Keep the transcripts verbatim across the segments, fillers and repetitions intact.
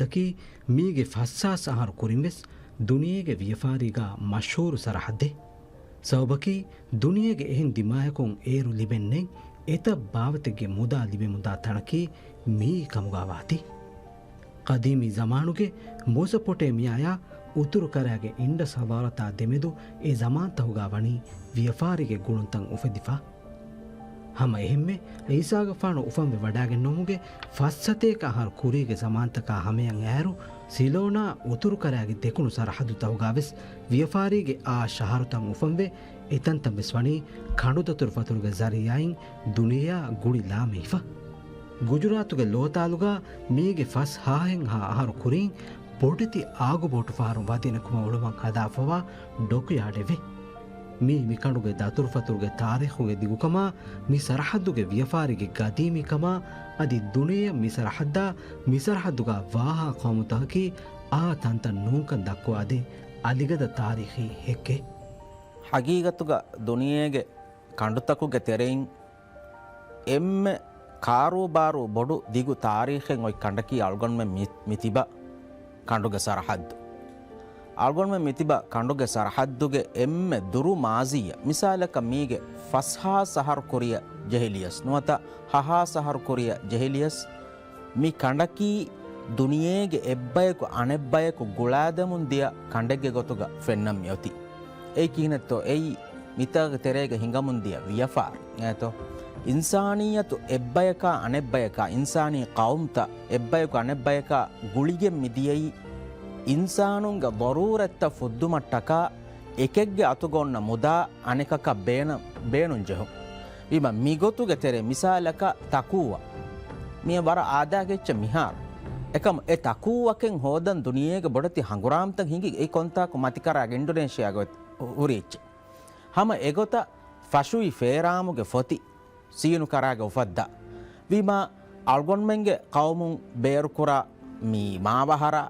ދަކީ މީގެ ފަސްހާސް އަހަރު ކުރިންވެސް ދުނިޔޭގެ ވިޔަފާރީގާ މަޝްހޫރު ސަރަހައްދެއް. ސަބަބަކީ، ދުނިޔޭގެ އެހެން ދިމާޔަކުން އޭރު ލިބެން ނެތް އެތައް ބާވަތެއްގެ މުދާ ލިބެމުންދާ ތަނަކީ މިއީ ކަމުގާ ވާތީ. ޤަދީމީ ޒަމާނުގެ މެސޮޕޮޓޭމިއާޔާ އުތުރު ކަރައިގެ އިންޑަސް ހަޟާރަތާ ދެމެދު އެ ޒަމާންތަހުގާ ވަނީ ވިޔަފާރީގެ ގުޅުންތައް އުފެދިފަ. ހަމަ އެހެންމެ، އީސާގެފާނު އުފަންވެ ވަޑާގެންނެވުމުގެ ފަސް ސަތޭކަ އަހަރު ކުރީގެ ޒަމާންތަކާ ހަމަޔަށް އައިރު، ސިލޯނާ އުތުރު ކަރައިގެ ދެކުނު ސަރަހައްދުތަހުގާވެސް ވިޔަފާރީގެ އާ ޝަހަރުތައް އުފަންވެ، އެތަންތަންވެސް ވަނީ ކަނޑުދަތުރުފަތުރުގެ ޒަރީޢާއިން ދުނިޔެއާ ގުޅި ލާމެހިފަ. ގުޖުރާތުގެ ލޯތާލުގާ މީގެ ފަސް ހާހެއްހާ އަހަރު ކުރިން ބޮޑެތި އާގުބޯޓު ފަހަރު ވަދެނެ ކުމަށް އުޅުމަށް ހަދާފަވާ ޑޮކްޔާޑެވެ. މީ މިކަނޑުގެ ދަތުރުފަތުރުގެ ތާރީޚުގެ ދިގުކަމާ، މި ސަރަހައްދުގެ ވިޔަފާރީގެ ގަދީމީކަމާ، އަދި ދުނިޔެއަށް މި ސަރަހައްދާ، މި ސަރަހައްދުގާ ވާހާ ޤައުމުތަކަކީ އާ ތަންތަން ނޫންކަން ދައްކުވާދޭ އަލިގަދަ ތާރީޚީ ހެއްކެއް. ހަގީގަތުގަ ދުނިޔޭގެ ކަނޑުތަކުގެ ތެރެއިން އެންމެ ކާރޫބާރޫ ބޮޑު ދިގު ތާރީޚެއް އޮތް ކަނޑަކީ އަޅުގަނޑުމެން މި، މިތިބަ ކަނޑުގެ ސަރަހައްދު. އަޅުގަނޑުމެން މިތިބަ ކަނޑުގެ ސަރަހައްދުގެ އެންމެ ދުރު މާޒީއަށް، މިސާލަކަށް މީގެ ފަސްހާސް އަހަރު ކުރިއަށް ޖެހިލިޔަސް ނުވަތަ ހަހާސް އަހަރު ކުރިއަށް ޖެހިލިޔަސް، މި ކަނޑަކީ ދުނިޔޭގެ އެއްބަޔަކު އަނެއްބަޔަކު ގުޅާދެމުން ދިޔަ ކަނޑެއްގެ ގޮތުގަ ފެންނަން މިއޮތީ. އެއީ ކިހިނެއްތޯ؟ އެއީ މިތާގެ ތެރޭގަ ހިނގަމުން ދިޔަ ވިޔަފާރި އޭތޯ؟ އިންސާނިއްޔަތު އެއްބަޔަކާ އަނެއްބަޔަކާ، އިންސާނީ ޤައުމުތައް އެއްބަޔަކު އަނެއްބަޔަކާ ގުޅިގެން މިދިޔައީ އިންސާނުންގެ ޟަރޫރަތްތައް ފުއްދުމަށްޓަކާ އެކެއްގެ އަތުގަ އޮންނަ މުދާ އަނެކަކަށް ބޭނަ، ބޭނުން ޖެހުން. ވީމަ މިގޮތުގެ ތެރޭ މިސާލަކަށް ތަޤުވާ. މިއަށް ވަރަށް އާދައިގެ އެއްޗެއް މިހާރު. އެކަމު އެ ތަޤުވާއަކެއް ހޯދަން ދުނިޔޭގެ ބޮޑެތި ހަނގުރާމަތައް ހިނގި އެ ކޮންތާކު މަތިކަރާގެ އިންޑޮނޭޝިއާގަ ހުރި އެއްޗެއް. ހަމަ އެގޮތަށް ފަށުވި ފޭރާމުގެ ފޮތި ސީނު ކަރާގެ އުފައްދާ. ވީމާ، އަޅުގަނޑުމެންގެ ޤައުމުން ބޭރުކުރާ މި މާވަހަރާ،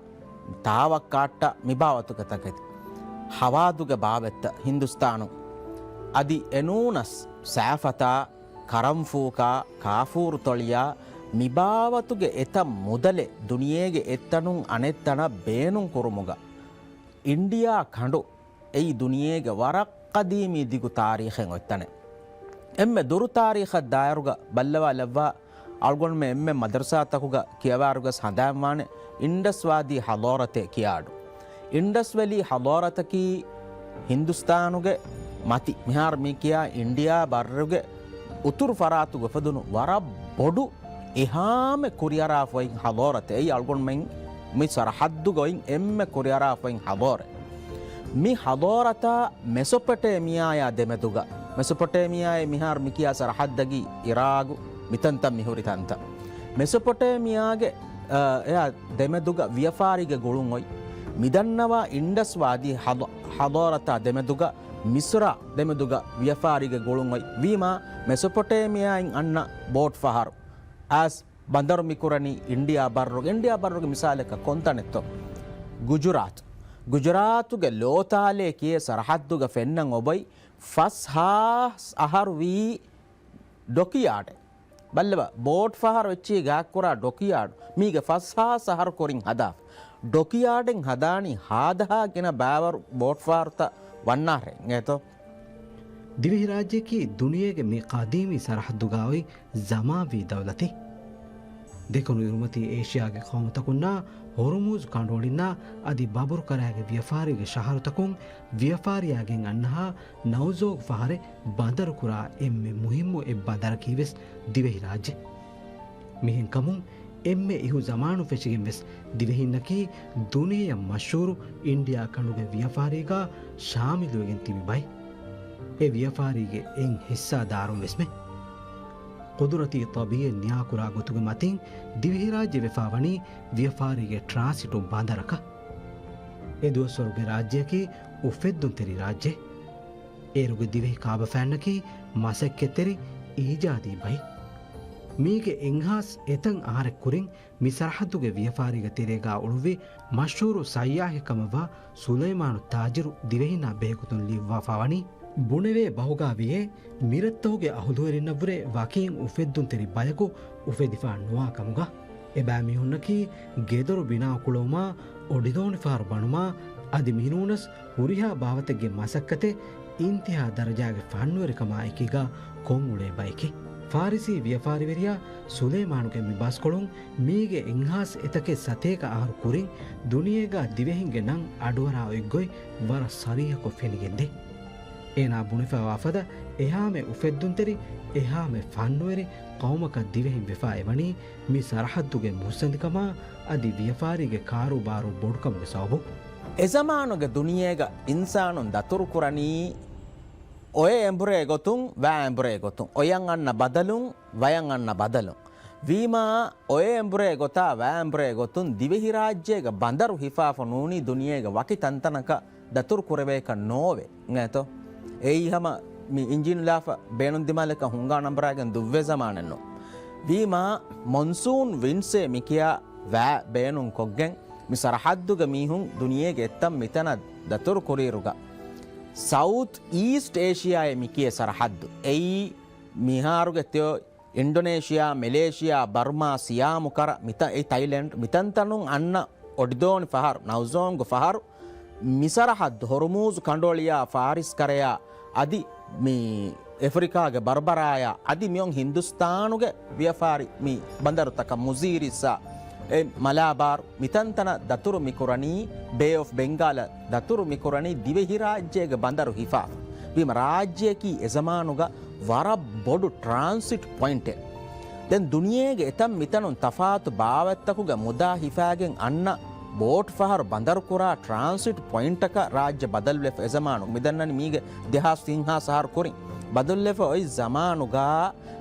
ތާވައްކާއްޓާ މި ބާވަތުގެ ތަކެތި. ހަވާދުގެ ބާވަތްތައް ހިންދުސްތާނު. އަދި އެނޫނަސް ސާފަތާ، ކަރަންފޫކާ، ކާފޫރު ތޮޅިޔާ، މި ބާވަތުގެ އެތައް މުދަލެއް ދުނިޔޭގެ އެއްތަނުން އަނެއްތަނަށް ބޭނުން ކުރުމުގަ އިންޑިއާ ކަނޑު އެއީ ދުނިޔޭގެ ވަރަށް ޤަދީމީ ދިގު ތާރީޚެއް އޮތް ތަނެއް. އެންމެ ދުރު ތާރީޚަށް ދާއިރުގަ ބައްލަވާލައްވާ އަޅުގަނޑުމެން އެންމެ މަދަރުސާތަކުގަ ކިޔަވާއިރުގަސް ހަނދާންވާނެ އިންޑަސް ވާދީ ހަޟާރަތޭ ކިޔާ އަޑު. އިންޑަސް ވެލީ ހަޟާރަތަކީ ހިންދުސްތާނުގެ މަތި، މިހާރު މި ކިޔާ އިންޑިއާ ބައްރުގެ އުތުރު ފަރާތުގަ އުފެދުނު ވަރަށް ބޮޑު އެހާމެ ކުރިއަރާފައި ހަޟާރަތެއް. އެއީ އަޅުގަނޑުމެން މި ސަރަހައްދުގައި އެންމެ ކުރިއަރާފައި ހަޟާރަތެއް. މި ހަޟާރަތާ މެސޮޕޮޓޭމިއާޔާ ދެމެދުގަ، މެސޮޕޮޓޭމިއާއޭ މިހާރު މި ކިޔާ ސަރަހައްދަކީ އިރާގު، މިތަންތަން މިހުރި ތަންތަން. މެސޮޕޮޓޭމިއާގެ، އަ، އެއާ ދެމެދުގަ ވިޔަފާރީގެ ގުޅުން އޮތް. މިދަންނަވާ އިންޑަސް ވާދީ ހަޟ، ހަޟާރަތާ ދެމެދުގަ މިސްރާ ދެމެދުގަ ވިޔަފާރީގެ ގުޅުން އޮތް. ވީމާ، މެސޮޕޮޓޭމިއާއިން އަންނަ ބޯޓް ފަހަރު އައިސް ބަނދަރު މިކުރަނީ އިންޑިއާ ބައްރުގެ، އިންޑިއާ ބައްރުގެ މިސާލަކަށް ކޮންތަނެއްތޯ؟ ގުޖުރާތު. ގުޖުރާތުގެ ލޯތާލޭ ކިޔޭ ސަރަހައްދުގަ ފެންނަން އޮބޮތް ފަސް ހާސް އަހަރު ވީ ޑޮކިޔާޑެއް. ބައްލަވާ، ބޯޓް ފަހަރު އެއްޗިހި ގާތްކުރާ ޑޮކިޔާޑު މީގެ ފަސް ހާސް އަހަރު ކުރިން ހަދާފަ. ޑޮކިޔާޑެއް ހަދާނީ ހާދަހާ ގިނަ ބައިވަރު ބޯޓް ފަހަރުތައް ވަންނާށޭ އިނގޭތޯ؟ ދިވެހިރާއްޖެއަކީ ދުނިޔޭގެ މި ޤަދީމީ ސަރަހައްދުގައި ޒަމާންވީ ދައުލަތެއް. ދެކުނު އިރުމަތީ އޭޝިޔާގެ ޤައުމުތަކުންނާ ހޮރުމޫޒު ކަނޑުއޮޅިންނާ އަދި ބަބުރުކަރައިގެ ވިޔަފާރީގެ ޝަހަރުތަކުން ވިޔަފާރިޔާގެން އަންނަހާ ނައުޒޯގު ފަހަރެއް ބަނދަރުކުރާ އެންމެ މުހިއްމު އެއް ބަނދަރަކީވެސް ދިވެހިރާއްޖެ. މިހެންކަމުން އެންމެ އިހު ޒަމާނު ފެށިގެންވެސް ދިވެހިންނަކީ ދުނިޔެއަށް މަޝްހޫރު އިންޑިއާ ކަނޑުގެ ވިޔަފާރީގާ ޝާމިލުވެގެން ތިބި ބައެއް. އެ ވިޔަފާރީގެ އެއް ހިއްސާދާރުން ވެސްމެ. ޤުދުރަތީ ޠަބީޢަތް ނިޔާކުރާ ގޮތުގެ މަތިން ދިވެހިރާއްޖެ ވެފާވަނީ ވިޔަފާރީގެ ޓްރާންސިޓު ބަނދަރަކަށް. އެ ދުވަސްވަރުގެ ރާއްޖެއަކީ އުފެއްދުންތެރި ރާއްޖެ. އޭރުގެ ދިވެހި ކާބަފައިންނަކީ މަސައްކަތްތެރި އީޖާދީ ބައެއް. މީގެ އެއްހާސް އެތަން އަހަރެއް ކުރިން މި ސަރަހައްދުގެ ވިޔަފާރީގެ ތެރޭގާ އުޅުއްވި މަޝްހޫރު ސައްޔާހެއް ކަމަށްވާ ސުލައިމާނު ތާޖިރު ދިވެހިންނާ ބެހޭގޮތުން ލިޔުއްވާފާވަނީ، ބުނެވޭ ބަހުގާވިޔޭ މިރަށްތަހުގެ އަހުލުވެރިންނަށްވުރެ ވަކިން އުފެއްދުންތެރި ބަޔަކު އުފެދިފާ ނުވާ ކަމުގަ. އެބައިމީހުންނަކީ ގެދޮރު ބިނާކުޅަވުމާ، އޮޑިދޯނިފަހަރު ބަނުމާ، އަދި މިނޫނަސް ހުރިހާ ބާވަތެއްގެ މަސައްކަތެއް އިންތިހާ ދަރަޖާގެ ފަންނުވެރިކަމާ އެކީގާ ކޮށްއުޅޭ ބައެކޭ. ފާރިސީ ވިޔަފާރިވެރިޔާ ސުލައިމާނުގެ މި ބަސްކޮޅުން މީގެ އެއްހާސް އެތަކެއް ސަތޭކަ އަހަރު ކުރިން ދުނިޔޭގާ ދިވެހިންގެ ނަން އަޑުއަރާ އޮތްގޮތް ވަރަށް ސަރީހަކޮށް ފެނިގެންދޭ. އޭނާ ބުނެފައިވާ ފަދަ އެހާމެ އުފެއްދުންތެރި، އެހާމެ ފަންނުވެރި ޤައުމަކަށް ދިވެހިން ވެފާ އެވަނީ މި ސަރަޙައްދުގެ މުއްސަނދިކަމާ އަދި ވިޔަފާރީގެ ކާރޫބާރޫ ބޮޑުކަމުގެ ސަބަބުން. އެޒަމާނުގެ ދުނިޔޭގަ އިންސާނުން ދަތުރުކުރަނީ އޮއެ އެނބުރޭ ގޮތުން، ވައި އެނބުރޭ ގޮތުން، އޮޔަށް އަންނަ ބަދަލުން، ވަޔަށް އަންނަ ބަދަލުން. ވީމާ، އޮއެ އެނބުރޭ ގޮތާ، ވައި އެނބުރޭ ގޮތުން ދިވެހިރާއްޖޭގަ ބަނދަރު ހިފާފަ ނޫނީ ދުނިޔޭގެ ވަކި ތަންތަނަކަށް ދަތުރު ކުރެވޭކަށް ނޯވޭ. އިނގޭތޯ؟ އެއީ ހަމަ މި އިންޖީނު ލާފަ ބޭނުން ދިމާލަކަށް ހުންގާ ނަނބަރާގެން ދުއްވޭ ޒަމާނެއް ނޫން. ވީމާ، މޮންސޫން ވިންސޭ މިކިޔާ ވައި ބޭނުން ކޮށްގެން، މި ސަރަޙައްދުގަ މީހުން ދުނިޔޭގެ އެއްތަން މިތަނަށް ދަތުރު ކުރިއިރުގަ، ސައުތް އީސްޓް އޭޝިއާއޭ މިކިޔޭ ސަރަޙައްދު. އެއީ މިހާރުގެ ތެޔޮ އިންޑޮނޭޝިއާ، މެލޭޝިއާ، ބަރްމާ، ސިޔާމު ކަރަ، މިތަ-، އެ ތައިލެންޑް، މިތަންތަނުން އަންނަ އޮޑިދޯނި ފަހަރު، ނައުޒޯންގު ފަހަރު، މި ސަރަޙައްދު ހޮރުމޫޒު ކަނޑުއަޅިޔާ، ފާރިސް ކަރަޔާ، އަދި މި އެފްރިކާގެ ބަރްބަރާޔާ، އަދި މިއޮން ހިންދުސްތާނުގެ ވިޔަފާރި މި ބަނދަރުތަކަށް، މުޒީރިސްއާ، އެ މަލާބާރު، މިތަންތަނަށް ދަތުރު މިކުރަނީ، ބޭ އޮފް ބެންގާލަށް ދަތުރު މިކުރަނީ ދިވެހިރާއްޖޭގެ ބަނދަރު ހިފާފަ. ވީމަ ރާއްޖެއަކީ އެޒަމާނުގަ ވަރަށް ބޮޑު ޓްރާންސިޓް ޕޮއިންޓެއް. ދެން ދުނިޔޭގެ އެތަން މިތަނުން ތަފާތު ބާވަތްތަކުގެ މުދާ ހިފާގެން އަންނަ ބޯޓް ފަހަރު ބަނދަރުކުރާ ޓްރާންސިޓް ޕޮއިންޓަކަށް ރާއްޖެ ބަދަލުވެފަ އެޒަމާނު. މިދަންނަނީ މީގެ ދެހާސް ތިން ހާސް އަހަރު ކުރިން. ބަދަލުވެފަ އޮތް ޒަމާނުގަ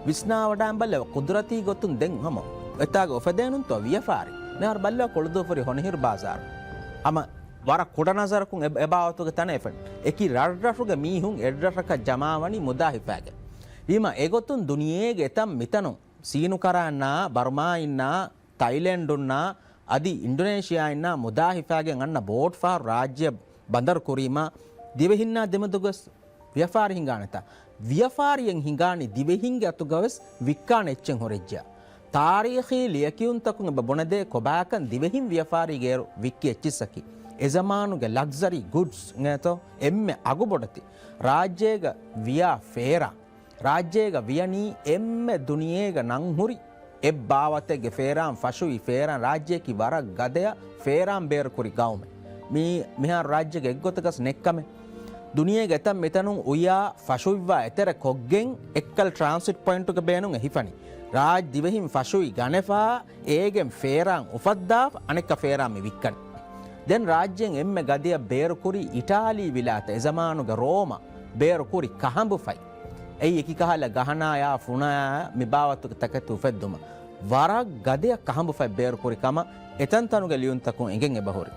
ވިސްނާވަޑައިން ބަލަ، ޤުދުރަތީ ގޮތުން ދެން ހަމަ އެތާގަ އުފެދޭނުންތޯ ވިޔަފާރި؟ މިހާރު ބައްލަވާ ކޮޅުދޫފުރި ހޮނިހިރު ބާޒާރު. ހަމަ ވަރަށް ކުޑަ ނަޒަރަކުން އެ، އެބާވަތުގެ ތަނެއް އެފެން. އެކި ރަށްރަށުގެ މީހުން އެއްރަށަކަށް ޖަމާވަނީ މުދާ ހިފާގެން. ވީމަ އެގޮތުން ދުނިޔޭގެ އެތަން މިތަނުން ސީނުކަރާންނާ، ބަރުމާއިންނާ، ތައިލެންޑުންނާ، އަދި އިންޑޮނޭޝިއާއިންނާ މުދާ ހިފާގެން އަންނަ ބޯޓް ފަހަރު ރާއްޖެ ބަނދަރު ކުރީމާ، ދިވެހިންނާ ދެމެދުގަސް ވިޔަފާރި ހިނގާނެތާ؟ ވިޔަފާރިއެއް ހިނގާނީ ދިވެހިންގެ އަތުގަވެސް ވިއްކާނެ އެއްޗެއް ހުރެއްޖެޔާ. ތާރީޚީ ލިޔެކިޔުންތަކުން އެބަ ބުނެދޭ ކޮބާކަން ދިވެހިން ވިޔަފާރީގެ އޭރު ވިއްކި އެއްޗިއްސަކީ. އެޒަމާނުގެ ލަގްޒަރީ ގުޑްސް އިނގޭތޯ؟ އެންމެ އަގުބޮޑެތި. ރާއްޖޭގަ ވިޔާ ފޭރާ. ރާއްޖޭގަ ވިޔަނީ އެންމެ ދުނިޔޭގަ ނަންހުރި އެއްބާވަތެއްގެ ފޭރާން ފަށުވި ފޭރާން. ރާއްޖެއަކީ ވަރަށް ގަދަޔަށް ފޭރާން ބޭރުކުރި ގައުމެއް. މީ މިހާރު ރާއްޖޭގެ އެއްގޮތަކަސް ނެއްކަމެއް. ދުނިޔޭގެ އެތަން މިތަނުން އުޔާ ފަށުއިއްވާ އެތެރެ ކޮށްގެން އެއްކަލަ ޓްރާންސިޓް ޕޮއިންޓުގެ ބޭނުން އެ ހިފަނީ. ރާއްޖެ ދިވެހިން ފަށުވި ގަނެފާ އޭގެން ފޭރާން އުފައްދާފަ އަނެއްކާ ފޭރާން މި ވިއްކަނީ. ދެން ރާއްޖޭން އެންމެ ގަދަޔަށް ބޭރުކުރީ އިޓާލީ ވިލާތަ އެޒަމާނުގެ ރޯމަ ބޭރުކުރި ކަހަނބުފަތް. އެއީ އެކި ކަހަލަ ގަހަނާޔާ ފުނާޔާ މި ބާވަތުގެ ތަކެތި އުފެއްދުމަށް. ވަރަށް ގަދަޔަށް ކަހަނބުފަތް ބޭރުކުރި ކަމަށް އެތަންތަނުގެ ލިޔުންތަކުން އެނގެން އެބަހުރި.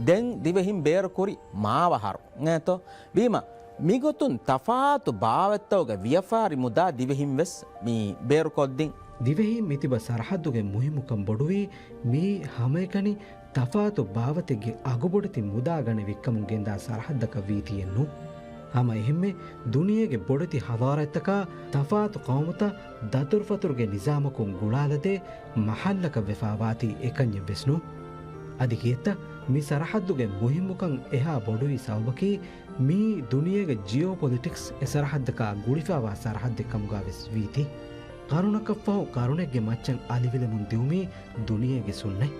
ދެން ދިވެހިން ބޭރުކުރި މާވަހަރު އިނގޭތޯ؟ ވީމަ މިގޮތުން ތަފާތު ބާވަތްތަކުގެ ވިޔަފާރި މުދާ ދިވެހިން ވެސް މި ބޭރުކޮށްދިން. ދިވެހީން މިތިބަ ސަރަހައްދުގެ މުހިއްމުކަން ބޮޑުވީ މިއީ ހަމައެކަނި ތަފާތު ބާވަތެއްގެ އަގުބޮޑެތި މުދާ ގަނެ ވިއްކަމުން ގެންދާ ސަރަހައްދަކަށް ވީތީއެއް ނޫން. ހަމަ އެހެންމެ ދުނިޔޭގެ ބޮޑެތި ހަޟާރަތްތަކާ ތަފާތު ޤައުމުތައް ދަތުރުފަތުރުގެ ނިޒާމަކުން ގުޅާލަދޭ މަޙައްލަކަށް ވެފާވާތީ އެކަންޏެއް ވެސް ނޫން. އަދި ކިއެއްތަ މި ސަރަހައްދުގެ މުހިއްމުކަން އެހާ ބޮޑުވި ސަބަބަކީ މިއީ ދުނިޔޭގެ ޖިއޯޕޮލިޓިކްސް އެ ސަރަހައްދަކާ ގުޅިފާވާ ސަރަހައްދެއް ކަމުގާ ވެސް ވީތީ. ޤަރުނަކަށްފަހު ޤަރުނެއްގެ މައްޗަށް އަލިވިލެމުން ދިއުމީ ދުނިޔޭގެ ސުންނަތް.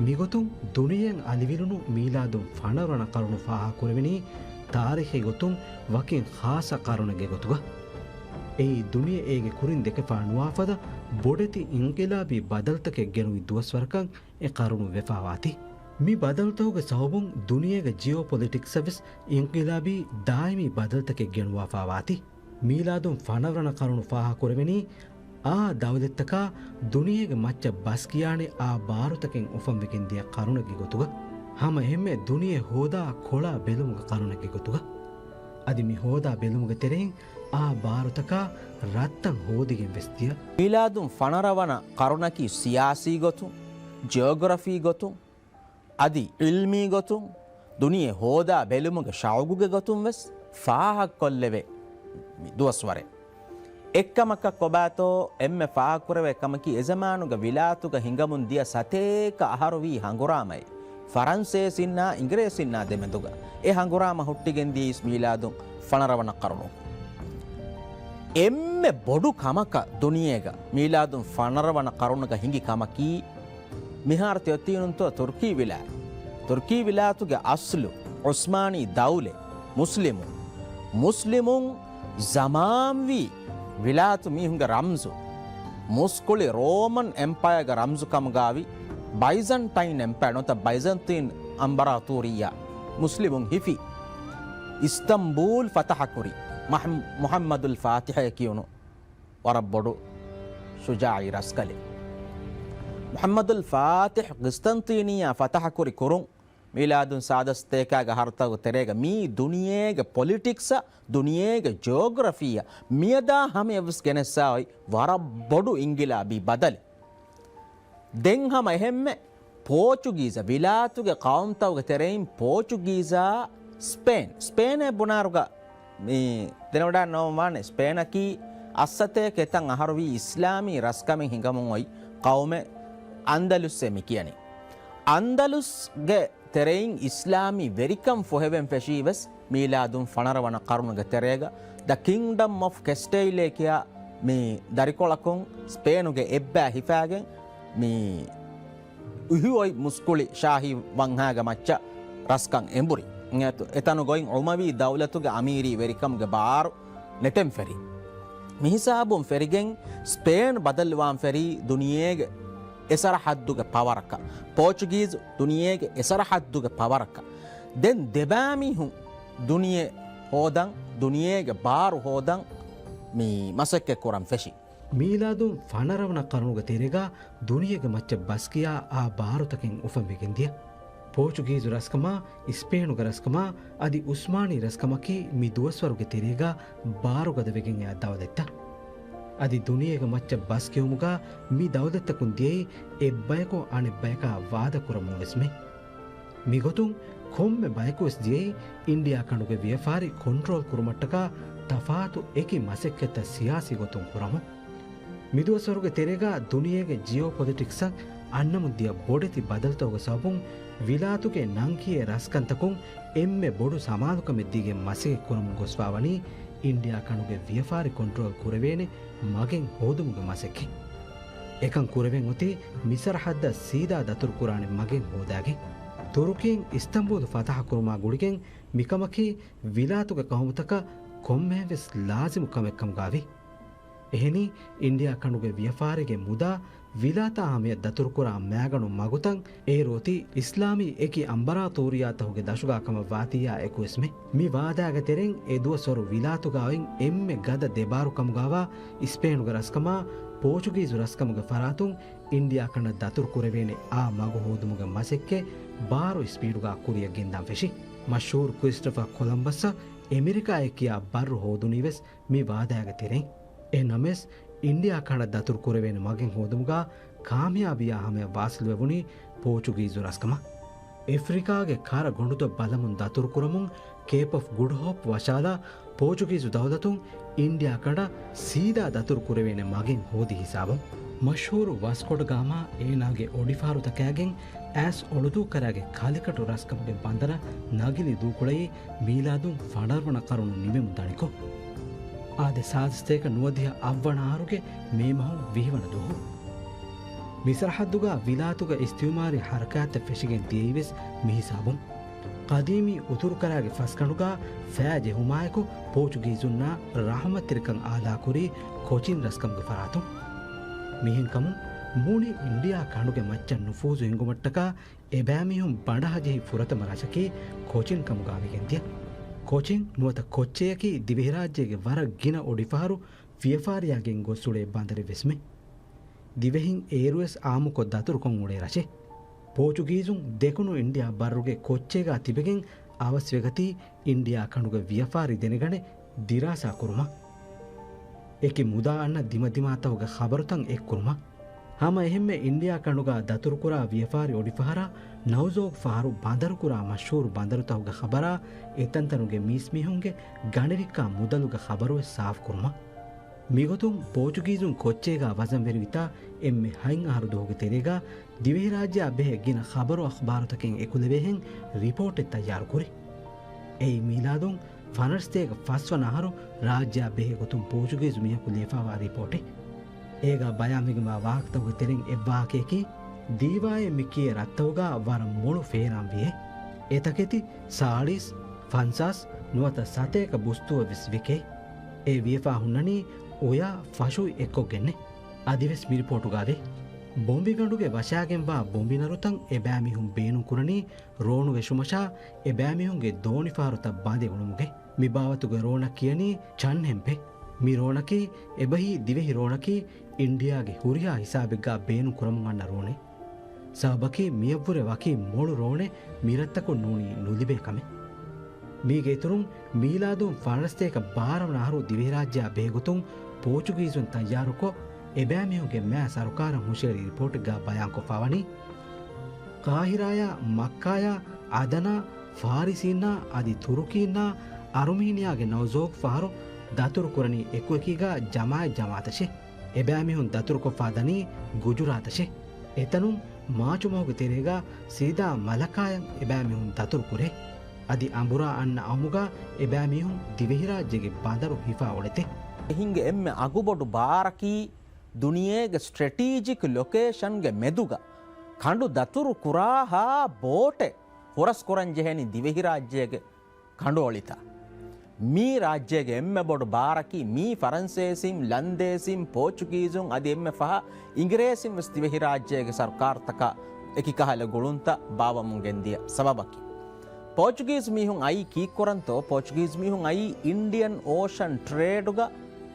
މިގޮތުން ދުނިޔެއަށް އަލިވިލުނު މީލާދުން ފަނަރަ ވަނަ ޤަރުނު ފާހަގަކުރެވެނީ ތާރީޚީ ގޮތުން ވަކިން ޚާއްޞަ ޤަރުނެއްގެ ގޮތުގަ. އެއީ ދުނިޔެ އޭގެ ކުރިން ދެކެފާ ނުވާ ފަދަ ބޮޑެތި އިންޤިލާބީ ބަދަލުތަކެއް ގެނުވި ދުވަސްވަރަކަށް އެ ޤަރުނު ވެފާވާތީ. މި ބަދަލުތަކުގެ ސަބަބުން ދުނިޔޭގެ ޖިއޯޕޮލިޓިކްސްއަށް ވެސް އިންޤިލާބީ ދާއިމީ ބަދަލުތަކެއް ގެނުވާފާވާތީ. މީލާދުން ފަނަރަ ވަނަ ޤަރުނު ފާހަގަކުރެވެނީ އާ ދައުލަތްތަކާ ދުނިޔޭގެ މައްޗަށް ބަސްކިޔާނެ އާ ބާރުތަކެއް އުފަންވެގެން ދިޔަ ޤަރުނެއްގެ ގޮތުގަ. ހަމަ އެހެންމެ ދުނިޔެ ހޯދާ ކޮޅާ ބެލުމުގެ ޤަރުނެއްގެ ގޮތުގަ. އަދި މި ހޯދާ ބެލުމުގެ ތެރެއިން އާ ބާރުތަކާ ރަށްތައް ހޯދިގެން ވެސް ދިޔަ. މީލާދުން ފަނަރަ ވަނަ ޤަރުނަކީ ސިޔާސީ ގޮތުން، ޖިއޮގްރަފީ ގޮތުން، އަދި ޢިލްމީ ގޮތުން ދުނިޔެ ހޯދާ ބެލުމުގެ ޝައުގުގެ ގޮތުން ވެސް ފާހަގަކޮށްލެވޭ ދުވަސްވަރެއް. އެއްކަމަކަށް ކޮބާތޯ އެންމެ ފާހަގަކުރެވޭ ކަމަކީ، އެޒަމާނުގަ ވިލާތުގަ ހިނގަމުން ދިޔަ ސަތޭކަ އަހަރު ވީ ހަނގުރާމައެއް، ފަރަންސޭސިންނާ އިނގިރޭސިންނާ ދެމެދުގަ. އެ ހަނގުރާމަ ހުއްޓިގެން ދިޔައީސް މީލާދުން ފަނަރަ ވަނަ ޤަރުނު. އެންމެ ބޮޑު ކަމަކަށް ދުނިޔޭގަ މީލާދުން ފަނަރަ ވަނަ ޤަރުނުގަ ހިނގި ކަމަކީ، މިހާރު ތިޔޮތީނުންތޯ ތުރްކީ ވިލާ-، ތުރްކީ ވިލާތުގެ އަސްލު ޢުސްމާނީ ދައުލަތް، މުސްލިމުން، މުސްލިމުން ޒަމާންވީ ވިލާތު މީހުންގެ ރަމްޒު، މުސްކުޅި ރޯމަން އެމްޕަޔަރގެ ރަމްޒު ކަމުގާވި ބައިޒަންޓައިން އެމްޕަޔަރ ނުވަތަ ބައިޒަންތީން އަނބަރާތޫރިއްޔާ މުސްލިމުން ހިފި، އިސްތަންބޫލް ފަތަޙަކުރި މަޙް-، މުޙައްމަދުލް ފާތިޙައޭ ކިޔުނު ވަރަށް ބޮޑު ޝުޖާޢީ ރަސްކަލެއް. މުޙައްމަދުލް ފާތިޙް ޤިސްތަންތީނިއްޔާ ފަތަޙަކުރި ކުރުން، މީލާދުން ސާދަ ސަތޭކާގެ އަހަރުތަކުގެ ތެރޭގަ މީ ދުނިޔޭގެ ޕޮލިޓިކްސަށް، ދުނިޔޭގެ ޖިއޮގްރަފީއަށް މިއަދާ ހަމަޔަށްވެސް ގެނެއްސާ އޮތް ވަރަށް ބޮޑު އިންގިލާބީ ބަދަލެއް. ދެން ހަމަ އެހެންމެ ޕޯޗުގީޒަށް، ވިލާތުގެ ޤައުމުތަކުގެ ތެރެއިން ޕޯޗުގީޒާ ސްޕޭން، ސްޕޭނޭ ބުނާރުގަ މި ދެނެވަޑާން ނޯން ވާނެ، ސްޕޭނަކީ އައްސަތޭކަ އެތަން އަހަރު ވީ އިސްލާމީ ރަސްކަމެއް ހިނގަމުން އޮތް ޤައުމެއް، އަންދަލުސްއޭ މި ކިޔަނީ. އަންދަލުސްގެ ތެރެއިން އިސްލާމީ ވެރިކަން ފޮހެވެން ފެށީ ވެސް މީލާދުން ފަނަރަ ވަނަ ޤަރުނުގެ ތެރޭގަ، ދަ ކިންގޑަމް އޮފް ކެސްޓައިލޭ ކިޔާ މި ދަރިކޮޅަކުން ސްޕޭނުގެ އެއްބައި ހިފާގެން މި އިހިއޮތް މުސްކުޅި ޝާހީ ވަންހާގެ މައްޗަށް ރަސްކަން އެނބުރި. އެތަނުގައި އުމަވީ ދައުލަތުގެ އަމީރީ ވެރިކަމުގެ ބާރު ނެތެން ފެރި. މިހިސާބުން ފެރިގެން ސްޕޭން ބަދަލުވާން ފެރީ ދުނިޔޭގެ އެސަރަހައްދުގެ ޕަވަރަކަށް، ޕޯޗުގީޒު ދުނިޔޭގެ އެސަރަހައްދުގެ ޕަވަރަކަށް. ދެން ދެބައިމީހުން ދުނިޔެ ހޯދަން، ދުނިޔޭގެ ބާރު ހޯދަން މި މަސައްކަތް ކުރަން ފެށި. މީލާދުން ފަނަރަ ވަނަ ޤަރުނުގެ ތެރޭގަ ދުނިޔޭގެ މައްޗަށް ބަސްކިޔާ އާ ބާރުތަކެއް އުފަންވެގެން ދިޔަ. ޕޯޗުގީޒު ރަސްކަމާ، އިސްޕޭނުގެ ރަސްކަމާ، އަދި ޢުސްމާނީ ރަސްކަމަކީ މި ދުވަސްވަރުގެ ތެރޭގަ ބާރުގަދަވެގެން އައި ދައުލަތްތައް. އަދި ދުނިޔޭގެ މައްޗަށް ބަސްކިޔުމުގަ މި ދައުލަތްތަކުން ދިޔައީ އެއްބަޔަކު އަނެއްބަޔަކާ ވާދަ ކުރަމުން ވެސްމެ. މިގޮތުން ކޮންމެ ބަޔަކުވެސް ދިޔައީ އިންޑިއާ ކަނޑުގެ ވިޔަފާރި ކޮންޓްރޯލް ކުރުމަށްޓަކާ ތަފާތު އެކި މަސައްކަތްތައް ސިޔާސީ ގޮތުން ކުރަމުން. މިދުވަސްވަރުގެ ތެރޭގަ ދުނިޔޭގެ ޖިއޯޕޮލިޓިކްސަށް އަންނަމުން ދިޔަ ބޮޑެތި ބަދަލުތަކުގެ ސަބަބުން ވިލާތުގެ ނަންކިޔޭ ރަސްކަންތަކުން އެންމެ ބޮޑު ސަމާލުކަމެއް ދީގެން މަސައްކަތް ކުރަމުން ގޮސްފާވަނީ އިންޑިއާ ކަނޑުގެ ވިޔަފާރި ކޮންޓްރޯލް ކުރެވޭނެ މަގެއް ހޯދުމުގެ މަސައްކަތް. އެކަން ކުރެވެން އޮތީ މި ސަރަހައްދަށް ސީދާ ދަތުރުކުރާނެ މަގެއް ހޯދާގެން. ތުރުކީން އިސްތަންބޫލު ފަތަޙަ ކުރުމާ ގުޅިގެން މިކަމަކީ ވިލާތުގެ ޤައުމުތަކަށް ކޮންމެހެން ވެސް ލާޒިމު ކަމެއް ކަމުގައިވި. އެހެނީ، އިންޑިއާ ކަނޑުގެ ވިޔަފާރީގެ މުދާ ވިލާތާ ހަމަޔަށް ދަތުރުކުރާ މައިގަނޑު މަގުތައް އޭރު އޮތީ އިސްލާމީ އެކި އަނބަރާތޯރިއްޔާތަކުގެ ދަށުގާ ކަމަށް ވާތިއްޔާ އެކުވެސްމެ. މި ވާދާގެ ތެރެއިން އެ ދުވަސްވަރު ވިލާތުގައި އޮތް އެންމެ ގަދަ ދެބާރު ކަމުގާވާ އިސްޕޭނުގެ ރަސްކަމާ ޕޯޗުގީޒު ރަސްކަމުގެ ފަރާތުން އިންޑިއާ ކަނޑަށް ދަތުރު ކުރެވޭނެ އާ މަގު ހޯދުމުގެ މަސައްކަތް ބާރު ސްޕީޑުގާ ކުރިއަށް ގެންދާން ފެށި. މަޝްހޫރު ކްރިސްޓަފާ ކޮލަމްބަސްއަށް އެމެރިކާއޭ ކިޔާ ބައްރު ހޯދުނީ ވެސް މި ވާދާގެ ތެރެއިން. އެހެން ނަމަވެސް، އިންޑިއާ ކަނޑަށް ދަތުރު ކުރެވޭނެ މަގެއް ހޯދުމުގާ ކާމިޔާބީއާ ހަމަޔަށް ވާސިލުވެވުނީ ޕޯޗުގީޒު ރަސްކަމަށް. އެފްރިކާގެ ކަރަ ގޮނޑުދޮށް ބަލަމުން ދަތުރު ކުރަމުން ކޭޕް އޮފް ގުޑް ހޯޕް ވަށާލާ ޕޯޗުގީޒު ދައުލަތުން އިންޑިއާ ކަނޑަށް ސީދާ ދަތުރު ކުރެވޭނެ މަގެއް ހޯދި ހިސާބުން. މަޝްހޫރު ވާސްކޮޑަ ގާމާ އޭނާގެ އޮޑިފަހަރުތަކާގެން އައިސް އޮޅުދޫކަރާގެ ކަލިކަޓު ރަސްކަމުގެ ބަނދަރަށް ނަގިލި ދޫކުޅައީ މީލާދުން ފަނަރަ ވަނަ ޤަރުނު ނިމެމުން ދަނިކޮށް. އާދެ، ސާދަ ސަތޭކަ ނުވަދިހަ އަށްވަނަ އަހަރުގެ މޭ މަހު ވިހި ވަނަ ދުވަހު. މި ސަރަހައްދުގަ ވިލާތުގަ އިސްތިއުމާރީ ހަރަކާތްތައް ފެށިގެން ދިޔައީވެސް މިހިސާބުން. ޤަދީމީ އުތުރުކަރާގެ ފަސްގަނޑުގަ ފައި ޖެހުމާއެކު ޕޯޗުގީޒުންނާ ރަޙުމަތްތެރިކަން އާލާކުރީ ކޮޗިން ރަސްކަމުގެ ފަރާތުން. މިހެންކަމުން މުޅި އިންޑިއާ ކަނޑުގެ މައްޗަށް ނުފޫޒު ހިންގުމަށްޓަކާ އެބައިމީހުން ބަނޑަހަ ޖެހި ފުރަތަމަ ރަށަކީ ކޮޗިން ކަމުގާ ވެގެންދިޔަ. ކޮޗިން ނުވަތަ ކޮއްޗެއަކީ ދިވެހިރާއްޖޭގެ ވަރަށް ގިނަ އޮޑިފަހަރު ވިޔަފާރިއާ ގެންގޮސްއުޅޭ ބަނދަރެއްވެސްމެ. ދިވެހިން އޭރުވެސް އާއްމުކޮށް ދަތުރުކޮށް އުޅޭ ރަށެއް. ޕޯޗުގީޒުން ދެކުނު އިންޑިއާ ބައްރުގެ ކޮއްޗޭގާ ތިބެގެން އަވަސްވެގަތީ އިންޑިއާ ކަނޑުގެ ވިޔަފާރި ދެނެގަނެ ދިރާސާ ކުރުމަށް. އެކި މުދާ އަންނަ ދިމަދިމާތަކުގެ ޚަބަރުތައް އެއްކުރުމަށް. ހަމަ އެހެންމެ އިންޑިއާ ކަނޑުގާ ދަތުރުކުރާ ވިޔަފާރި އޮޑިފަހަރާ ނައުޒޯގް ފަހަރު ބަނދަރުކުރާ މަޝްހޫރު ބަނދަރުތަކުގެ ޚަބަރާ އެތަންތަނުގެ މީސްމީހުންގެ ގަނެވިއްކާ މުދަލުގެ ޚަބަރުވެސް ސާފުކުރުމަށް. މިގޮތުން ޕޯޗުގީޒުން ކޮއްޗޭގާ ވަޒަންވެރިވިތާ އެންމެ ހަތް އަހަރު ދުވަހުގެ ތެރޭގާ ދިވެހިރާއްޖެއާ ބެހޭ ގިނަ ޚަބަރު އަޚްބާރުތަކެއް އެކުލެވޭހެން ރިޕޯޓެއް ތައްޔާރުކުރި. އެއީ މީލާދުން ފަނަރަސްތޭކަ ފަސްވަނަ އަހަރު ރާއްޖެއާ ބެހޭ ގޮތުން ޕޯޗުގީޒު މީހަކު ލިޔެފާވާ ރިޕޯޓެއް. އޭގާ ބަޔާންވެގެންވާ ވާހަކަތަކުގެ ތެރެއިން އެއްވާހަކަޔަކީ، ދީވާއޭ މި ކިޔޭ ރަށްތަކުގާ ވަރަށް މޮޅު ފޭރާން ވިޔޭ. އެތަކެތި ސާޅީސް، ފަންސާސް ނުވަތަ ސަތޭކަ ބުސްތުއަށް ވެސް ވެކޭ. އެ ވިޔެފާ ހުންނަނީ އޮޔާ ފަށު އެއްކޮށްގެންނޭ. އަދިވެސް މި ރިޕޯޓުގާ ވޭ. ބޮނބިގަނޑުގެ ވަށާގެންވާ ބޮނބިނަރުތައް އެބައިމީހުން ބޭނުން ކުރަނީ ރޯނު ވެށުމަށާ، އެބައިމީހުންގެ ދޯނިފަހަރުތައް ބަނދެ އުޅުމުގެ. މި ބާވަތުގެ ރޯނަށް ކިޔަނީ ޗަންހެންޕެ. މި ރޯނަކީ އެބަހީ ދިވެހި ރޯނަކީ އިންޑިއާގެ ހުރިހާ ހިސާބެއްގާ ބޭނުން ކުރަމުން އަންނަ ރޯނެއް. ސަބަބަކީ މިއަށްވުރެ ވަކި މޮޅު ރޯނެއް މިރަށްތަކުން ނޫނީ ނުލިބޭ ކަމެއް. މީގެ އިތުރުން މީލާދުން ފަނަރަސްތޭކަ ބާރަ ވަނަ އަހަރު ދިވެހިރާއްޖެއާ ބެހޭގޮތުން ޕޯޗުގީޒުން ތައްޔާރުކޮށް، އެބައިމީހުންގެ މާ ސަރުކާރަށް ހުށަހެޅި ރިޕޯޓެއްގާ ބަޔާންކޮށްފާވަނީ، ޤާހިރާޔާ، މައްކާޔާ، އަދަނާ، ފާރިސީންނާ އަދި ތުރުކީންނާ އަރުމީނިއާގެ ނަވްޒޯގު ފަހަރު ދަތުރު ކުރަނީ އެކުއެކީގާ ޖަމާއަތް ޖަމާއަތަށޭ. އެބައިމީހުން ދަތުރުކޮށްފާ ދަނީ ގުޖުރާތަށޭ. އެތަނުން މާޗު މަހުގެ ތެރޭގާ ސީދާ މަލަކާޔަށް އެބައިމީހުން ދަތުރު ކުރޭ. އަދި އަނބުރާ އަންނަ އައުމުގާ އެބައިމީހުން ދިވެހިރާއްޖޭގެ ބަނދަރު ހިފާ އުޅެތެ. އެހިންގެ އެންމެ އަގުބޮޑު ބާރަކީ ދުނިޔޭގެ ސްޓްރެޓީޖިކް ލޮކޭޝަންގެ މެދުގަ ކަނޑު ދަތުރު ކުރާހާ ބޯޓެއް ހުރަސް ކުރަން ޖެހެނީ ދިވެހިރާއްޖޭގެ ކަނޑުއޮޅިތައް. މީ ރާއްޖޭގެ އެންމެ ބޮޑު ބާރަކީ މީ ފަރަންސޭސިން، ލަންދޭސިން، ޕޯޗުގީޒުން އަދި އެންމެ ފަހަ އިނގިރޭސިން ވެސް ދިވެހިރާއްޖޭގެ ސަރުކާރުތަކަށް އެކި ކަހަލަ ގުޅުންތައް ބާއްވަމުން ގެންދިޔަ ސަބަބަކީ. ޕޯޗުގީޒު މީހުން އައީ ކީއްކުރަންތޯ؟ ޕޯޗުގީޒު މީހުން އައީ އިންޑިއަން އޯޝަން ޓްރޭޑުގަ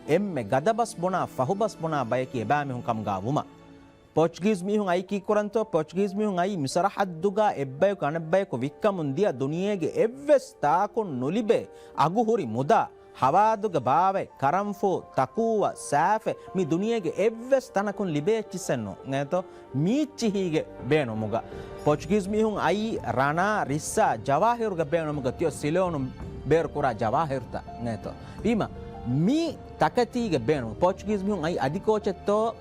އެންމެ ގަދަ ބަސް ބުނާ، ފަހު ބަސް ބުނާ ބަޔަކީ އެބައިމީހުން ކަމުގާ ވުމަށް. ޕޯޗުގީޒު މީހުން އައީ ކީއްކުރަންތޯ؟ ޕޯޗުގީޒު މީހުން އައީ މި ސަރަހައްދުގަ އެއްބަޔަކު އަނެއްބަޔަކު ވިއްކަމުން ދިޔަ ދުނިޔޭގެ އެއްވެސް ތާކުން ނުލިބޭ އަގު ހުރި މުދާ، ހަވާދުގެ ބާވަތް، ކަރަންފޫ، ތަކޫވަ، ސާފެ، މި ދުނިޔޭގެ އެއްވެސް ތަނަކުން ލިބޭ އެއްޗިއްސެއް ނޫން. އެނގޭތޯ؟ މީއްޗިހީގެ ބޭނުމުގަ. ޕޯޗުގީޒު މީހުން އައީ ރަނާ، ރިއްސާ، ޖަވާހިރުގެ ބޭނުމުގަ ތިޔޮ ސިލޯނު ބޭރުކުރާ ޖަވާހިރުތައް. އެނގޭތޯ؟ ވީމަ މި ތަކެތީގެ ބޭނުން. ޕޯޗުގީޒު މީހުން އައީ އަދި ކޯޗެއްތޯ؟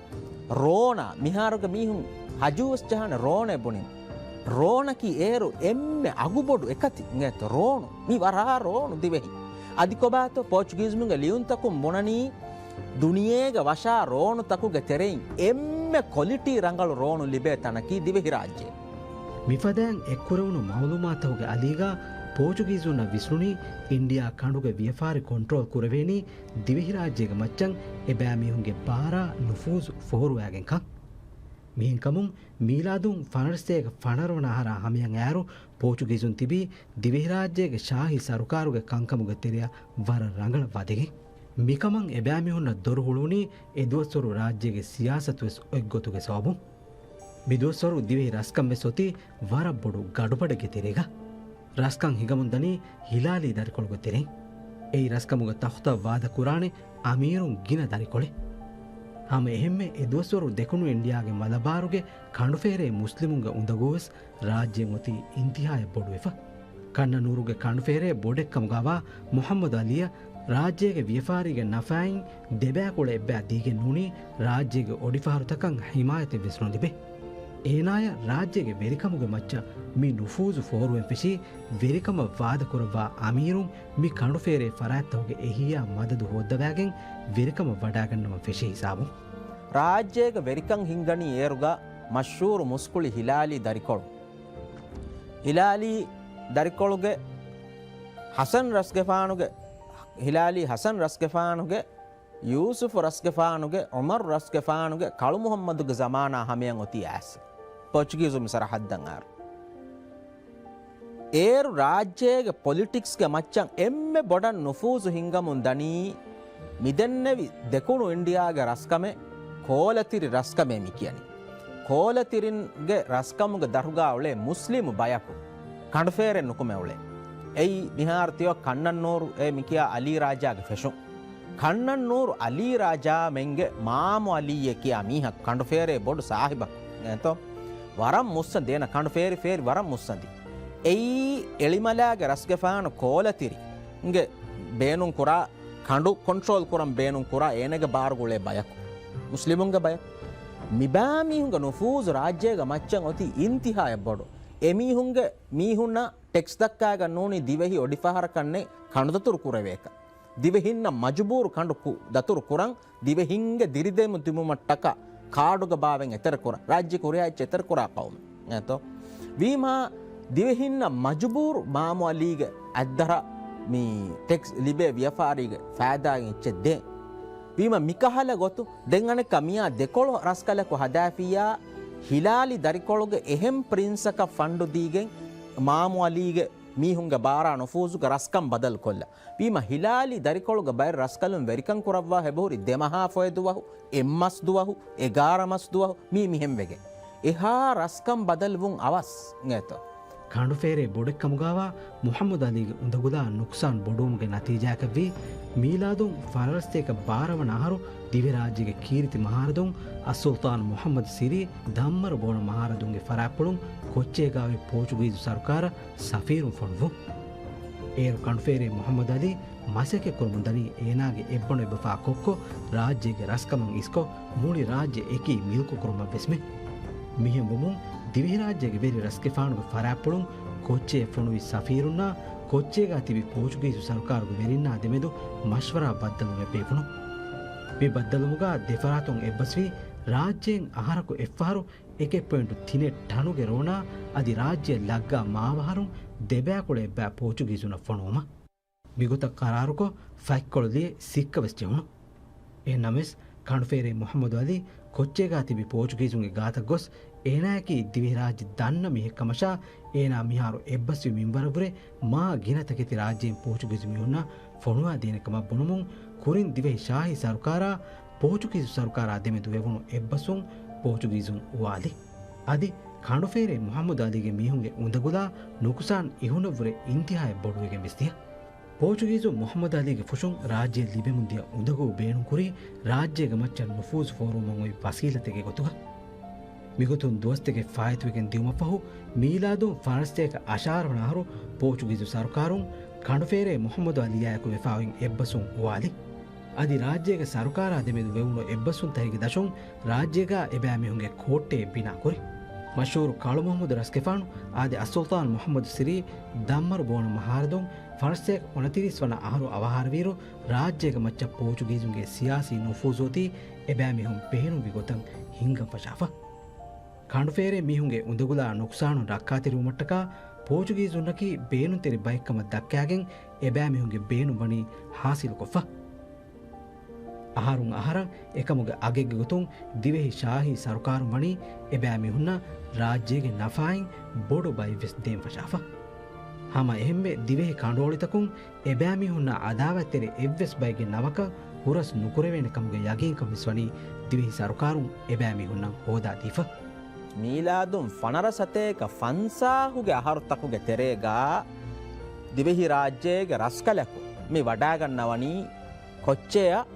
ރޯނާ. މިހާރުގެ މީހުން ހަޖޫވެސް ޖަހާނެ ރޯނޭ ބުނިން. ރޯނަކީ އޭރު އެންމެ އަގުބޮޑު އެކަތި. އެނގޭތޯ؟ ރޯނު. މި ވަރަށް ރޯނު ދިވެހި. އަދި ކޮބާތޯ؟ ޕޯޗުގީޒުމީހުންގެ ލިޔުންތަކުން ބުނަނީ ދުނިޔޭގެ ވަށާ ރޯނުތަކުގެ ތެރެއިން އެންމެ ކޮލިޓީ ރަނގަޅު ރޯނު ލިބޭ ތަނަކީ ދިވެހިރާއްޖެ. މިފަދައިން އެއްކުރެވުނު މައުލޫމާތުތަކުގެ އަލީގަ ޕޯޗުގީޒުންނަށް ވިސްނުނީ އިންޑިއާ ކަނޑުގެ ވިޔަފާރި ކޮންޓްރޯލް ކުރެވޭނީ ދިވެހިރާއްޖޭގެ މައްޗަށް އެބައިމީހުންގެ ބާރާ ނުފޫޒު ފޯރުވާގެންކަން. މިހެންކަމުން މީލާދުން ފަނަރަސްތޭކަ ފަނަރަ ވަނަ އަހަރާ ހަމަޔަށް އައިރު ޕޯޗުގީޒުން ތިބީ ދިވެހިރާއްޖޭގެ ޝާހީ ސަރުކާރުގެ ކަންކަމުގެ ތެރެއަށް ވަރަށް ރަނގަޅަށް ވަދެގެން. މިކަމަށް އެބައިމީހުންނަށް ދޮރު ހުޅުވުނީ އެދުވަސްވަރު ރާއްޖޭގެ ސިޔާސަތުވެސް އޮތްގޮތުގެ ސަބަބުން. މިދުވަސްވަރު ދިވެހި ރަސްކަން ވެސް އޮތީ ވަރަށް ބޮޑު ގަޑުބަޑެއްގެ ތެރޭގަ. ރަސްކަން ހިނގަމުން ދަނީ ހިލާލީ ދަރިކޮޅުގެ ތެރެއިން. އެއީ ރަސްކަމުގެ ތަޚްތަ ވާދަ ކުރާނެ އަމީރުން ގިނަ ދަރިކޮޅެއް. ހަމަ އެހެންމެ އެދުވަސްވަރު ދެކުނު އިންޑިއާގެ މަލަބާރުގެ ކަނޑުފޭރޭ މުސްލިމުންގެ އުނދަގޫވެސް ރާއްޖޭން އޮތީ އިންތިހާޔަށް ބޮޑުވެފަ. ކަންނަނޫރުގެ ކަނޑުފޭރޭ ބޮޑެއްކަމުގާވާ މުޙައްމަދު ޢަލީއަށް ރާއްޖޭގެ ވިޔަފާރީގެ ނަފާއިން ދެބައިކުޅަ އެއްބައި ދީގެން ނޫނީ ރާއްޖޭގެ އޮޑިފަހަރުތަކަށް ޙިމާޔަތެއްވެސް ނުލިބޭ. އޭނާޔަށް ރާއްޖޭގެ ވެރިކަމުގެ މައްޗަށް މި ނުފޫޒު ފޯރުވެން ފެށީ ވެރިކަމަށް ވާދަކުރައްވާ އަމީރުން މި ކަނޑުފޭރޭ ފަރާތްތަކުގެ އެހީއާ މަދަދު ހޯއްދަވާގެން ވެރިކަމަށް ވަޑާގަންނަވަން ފެށި ހިސާބުން. ރާއްޖޭގެ ވެރިކަން ހިންގަނީ އޭރުގަ މަޝްހޫރު މުސްކުޅި ހިލާލީ ދަރިކޮޅު. ހިލާލީ ދަރިކޮޅުގެ ޙަސަން ރަސްގެފާނުގެ، ހިލާލީ ޙަސަން ރަސްގެފާނުގެ، ޔޫސުފު ރަސްގެފާނުގެ، ޢުމަރު ރަސްގެފާނުގެ، ކަޅު މުޙައްމަދުގެ ޒަމާނާ ހަމަޔަށް އޮތީ އައިސް. ޕޯޗުގީޒު މި ސަރަޙައްދަށް އައިރު. އޭރު ރާއްޖޭގެ ޕޮލިޓިކްސްގެ މައްޗަށް އެންމެ ބޮޑަށް ނުފޫޒު ހިންގަމުން ދަނީ މިދެންނެވި ދެކުނު އިންޑިއާގެ ރަސްކަމެއް، ކޯލަތިރި ރަސްކަމޭ މި ކިޔަނީ. ކޯލަތިރިންގެ ރަސްކަމުގެ ދަށުގާ އުޅޭ މުސްލިމު ބަޔަކު ކަނޑުފޭރެއް ނުކުމެ އުޅޭ. އެއީ މިހާރު ތިޔޮ ކަންނަން ނޫރު އޭ މި ކިޔާ އަލީ ރާޖާގެ ފެށުން. ކަންނަން ނޫރު އަލީ ރާޖާ މެންގެ މާމު އަލީއޭ ކިޔާ މީހަކު ކަނޑުފޭރޭ ބޮޑު ސާހިބަކު އެނގޭތޯ؟ ވަރަށް މުއްސަނދި އޭނަ ކަނޑު ފޭރި ފޭރި ވަރަށް މުއްސަނދި. އެއީ އެޅިމަލާގެ ރަސްގެފާނު ކޯލަތިރި ގެ ބޭނުން ކުރާ ކަނޑު ކޮންޓްރޯލް ކުރަން ބޭނުން ކުރާ އޭނަގެ ބާރުގަ އުޅޭ ބަޔަކު، މުސްލިމުންގެ ބަޔަކު. މިބާ މީހުންގެ ނުފޫޒު ރާއްޖޭގެ މައްޗަށް އޮތީ އިންތިހާއަށް ބޮޑު. އެމީހުންގެ މީހުންނަށް ޓެކްސް ދައްކާގަން ނޫނީ ދިވެހި އޮޑިފަހަރަކަށް ނެތް ކަނޑުދަތުރު ކުރެވޭކަށް. ދިވެހިންނަށް މަޖުބޫރު ކަނޑު ކު-، ދަތުރު ކުރަން ދިވެހިންގެ ދިރިދެމު ދިމުމަށްޓަކާ ކާޑުގަ ބާވެން އެތެރެކުރާ، ރާއްޖެ ކުރިއާ އެއްޗެއް އެތެރެކުރާ ޤައުމެއް. އެތޯ؟ ވީމާ ދިވެހިންނަށް މަޖުބޫރު މާމު އަލީގެ އަތްދަރަ މި ޓެކްސް ލިބޭ ވިޔަފާރީގެ ފައިދާގެ އެއްޗެއް ދޭ. ވީމަ މިކަހަލަ ގޮތު ދެން އަނެއްކާ މިޔާ ދެކޮޅު ރަސްކަލަކު ހަދާފިއްޔާ ހިލާލި ދަރިކޮޅުގެ އެހެން ޕްރިންސަކަށް ފަންޑު ދީގެން މާމު އަލީގެ މީހުންގެ ބާރާ ނުފޫޒުގެ ރަސްކަން ބަދަލު ކޮށްލާ. ވީމަ ހިލާލި ދަރިކޮޅުގެ ބައެއް ރަސްކަލުން ވެރިކަން ކުރައްވާ އެބަހުރި ދެމަހާ ފޮއެ ދުވަހު، އެއްމަސް ދުވަހު، އެގާރަ މަސް ދުވަހު މީ މިހެން ވެގެން. އެހާ ރަސްކަން ބަދަލު ވުން އަވަސް އިނގޭތޯ. ކަނޑުފޭރޭ ބޮޑެއްކަމުގާވާ މުޙައްމަދު އަލީގެ އުނދަގުލާ ނުޤްޞާން ބޮޑުވުމުގެ ނަތީޖާއަކަށްވީ، މީލާދުން ފަނަރަސްތޭކަ ބާރަ ވަނަ އަހަރު ދިވެހިރާއްޖޭގެ ކީރިތި މަހާރަދޫން އައްސުލްޠާން މުޙައްމަދު ސިރީ ދަންމަރު ބޯނަ މަހާރަދޫންގެ ފަރާތްޕުޅުން ކޮއްޗޭގާވި ޕޯޗުގީޒު ސަރުކާރަށް ސަފީރުން ފޮނުއްވުން. އޭރު ކަނޑުފޭރޭ މުޙައްމަދު އަލީ މަސައްކަތް ކުރަމުން ދަނީ އޭނާގެ އެއްބަނޑު އެއްބަފާ ކޮއްކޮ ރާއްޖޭގެ ރަސްކަމަށް އިސްކޮށް، މުޅި ރާއްޖެ އެކީ މިލްކު ކުރުމަށް ވެސްމެ. މިހެން ވުމުން، ދިވެހިރާއްޖޭގެ ވެރި ރަސްގެފާނުގެ ފަރާތްޕުޅުން ކޮއްޗޭ ފޮނުވި ސަފީރުންނާ ކޮއްޗޭގާ ތިބި ޕޯޗުގީޒު ސަރުކާރުގެ ވެރިންނާ ދެމެދު މަޝްވަރާ ބައްދަލުވުމެއް ބޭފުޅުން. މި ބައްދަލުވުމުގާ ދެފަރާތުން އެއްބަސްވީ، ރާއްޖޭން އަހަރަކު އެއްފަހަރު އެކެއް ޕޮއިންޓު ތިނެއް ޓަނުގެ ރޯނާ އަދި ރާއްޖެއަށް ލައްގާ މާވަހަރުން ދެބައިކުޅަ އެއްބައި ޕޯޗުގީޒުންނަށް ފޮނުވުމަށް. މިގޮތަށް ޤަރާރުކޮށް، ފަތްކޮޅު ލިޔެ ސިއްކަ ވެސް ޖެހުނު. އެހެންނަމަވެސް، ކަނޑުފޭރޭ މުޙައްމަދު އަލީ ކޮއްޗޭގާ ތިބި ޕޯޗުގީޒުންގެ ގާތަށް ގޮސް، އޭނާއަކީ ދިވެހިރާއްޖެ ދަންނަ މީހެއްކަމަށާ، އޭނާ މިހާރު އެއްބަސްވި މިންވަރަށްވުރެ މާ ގިނަ ތަކެތި ރާއްޖޭން ޕޯޗުގީޒު މީހުންނަށް ފޮނުވާދޭނެ ކަމަށް ބުނުމުން، ކުރިން ދިވެހި ޝާހީ ސަރުކާރާ ޕޯޗުގީޒު ސަރުކާރާ ދެމެދު ވެވުނު އެއްބަސްވުން ޕޯޗުގީޒުން އުވާލި. އަދި ކަނޑުފޭރޭ މުޙައްމަދު އަލީގެ މީހުންގެ އުނދަގުލާ ނުޤުޞާން އިހުނަށްވުރެ އިންތިހާއަށް ބޮޑުވެގެން ވެސް ދިޔަ. ޕޯޗުގީޒުން މުޙައްމަދު އަލީގެ ފުށުން ރާއްޖެއަށް ލިބެމުންދިޔަ އުނދަގޫ ބޭނުންކުރީ ރާއްޖޭގެ މައްޗަށް ނުފޫޒު ފޯރުވުމަށް އޮތް ވަސީލަތެއްގެ ގޮތުގަ. މިގޮތުން ދުވަސްތަކެއް ފާއިތުވެގެން ދިޔުމަށްފަހު، މީލާދުން ފަނަރަސްތޭކަ އަށާރަ ވަނަ އަހަރު ޕޯޗުގީޒު ސަރުކާރުން ކަނޑުފޭރޭ މުޙައްމަދު އަލީއާއެކު ވެފާ އޮތް އެއްބަސްވުން އުވާލި. އަދި ރާއްޖޭގެ ސަރުކާރާ ދެމެދު ވެވުނު އެއްބަސްވުންތަކެއްގެ ދަށުން ރާއްޖޭގާ އެބައިމީހުންގެ ކޯއްޓެއް ބިނާކުރި. މަޝްހޫރު ކާޅު މުޙައްމަދު ރަސްގެފާނު އާދެ، އައްސުލްޠާން މުޙައްމަދު ސިރީ ދަންމަރު ބޯނަ މަހާރަދޫން ފަނަރަސްތޭކަ އުނަތިރީސް ވަނަ އަހަރު އަވަހާރަވިއިރު، ރާއްޖޭގެ މައްޗަށް ޕޯޗުގީޒުންގެ ސިޔާސީ ނުފޫޒު އޮތީ އެބައިމީހުން ބޭނުންވި ގޮތަށް ހިންގަން ފަށާފަ. ކަނޑުފޭރޭ މީހުންގެ އުނދަގުލާ ނުޤްޞާނު ރައްކާތެރިވުމަށްޓަކާ ޕޯޗުގީޒުންނަކީ ބޭނުންތެރި ބައެއްކަމަށް ދައްކާގެން އެބައިމީހުންގެ ބޭނުން ވަނީ ހާސިލުކޮށްފަ. އަހަރުން އަހަރަށް އެކަމުގެ އަގެއްގެ ގޮތުން ދިވެހި ޝާހީ ސަރުކާރުން ވަނީ އެބައިމީހުންނަށް ރާއްޖޭގެ ނަފާއިން ބޮޑު ބައެއްވެސް ދޭން ފަށާފަ. ހަމަ އެހެންމެ ދިވެހި ކަނޑުއޮޅިތަކުން އެބައިމީހުންނާ އަދާވަތްތެރި އެއްވެސް ބައެއްގެ ނަވަކަށް ހުރަސް ނުކުރެވޭނެ ކަމުގެ ޔަގީންކަން ވެސް ވަނީ ދިވެހި ސަރުކާރުން އެބައިމީހުންނަށް ހޯދާދީފަ. މީލާދުން ފަނަރަ ސަތޭކަ ފަންސާހުގެ އަހަރުތަކުގެ ތެރޭގާ ދިވެހިރާއްޖޭގެ ރަސްކަލަކު މި ވަޑާގަންނަވަނީ ކޮއްޗެއަށް.